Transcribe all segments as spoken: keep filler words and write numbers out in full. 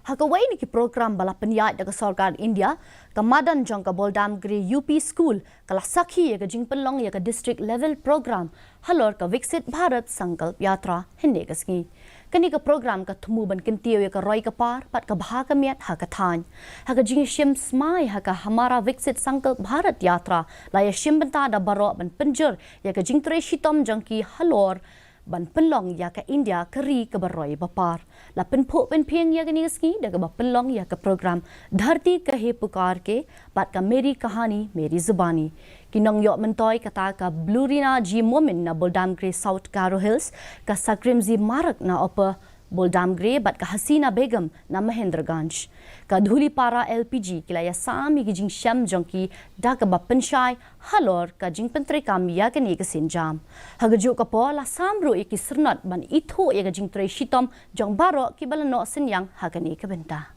Ha kawei na ki program ba la pynïaid da ka sorkar India, ka madan jong ka Boldamgre U P School ka la sakhi ïa ka jingpynlong ïa ka district level program halor ka Viksit Bharat Sankalp Yatra hynne ka sngi. Kane ka program ka thmu ban kyntiew ïa ka roi ka par bad ka bha ka miat ha ka thaiñ. Ha ka jingshim smai ha ka Hamara Viksit Sankalp Bharat Yatra la ïa shim bynta da baroh ban pynjur ïa ka jingtrei shitom jong ki halor ban pynlong ïa ka India ka ri kaba roi ba par. La pynphuh pynphieng ïa kane ka sngi da kaba pynlong ïa ka program Dharti Kahe Pukar Ke bad ka Meri Kahani Meri Zubani. Ki nongïoh myntoi kata ka Blurina G Momin na Boldamgre South Garo Hills, ka Sakrimzi Marak na Upper Boldamgre bad ka Hasina Begum na Mahendraganj. Ka Dhulipara L P G ki la ïasam ïa ki jingshem jong ki da kaba pynshai halor ka jingpyntreikam ïa kane ka sienjam. Ha kajuh ka por la sam ruh ïa ki syrnod ban ithuh ïa ka jingtrei shitom jong baroh kiba la noh synñiang ha kane ka bynta.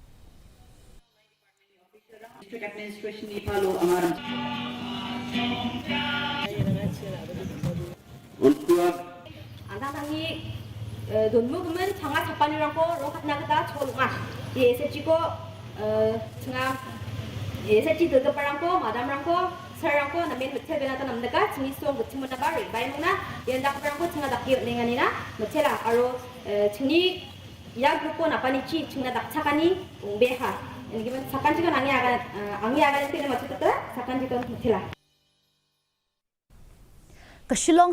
District Administration ni palo amaram. Untua. Antang tangi, eh, donmu kemen changa chapani rangko rokat na kata chol mas. Ye sechi ko, eh, changa, ye sechi dege parangko, madam rangko, sir rangko, namen betel bena tanam deka, chini song ke chimuna bari, bai muna, ye ndak parangko changa dak ye lenganina, betela, aro, eh, chini ya grupo na pani chi, changa dak chakani, ung beha. Ini gimen sakan chika nangi agan, eh, angi agan pina matu tata, sakan chika betela. Ka Shillong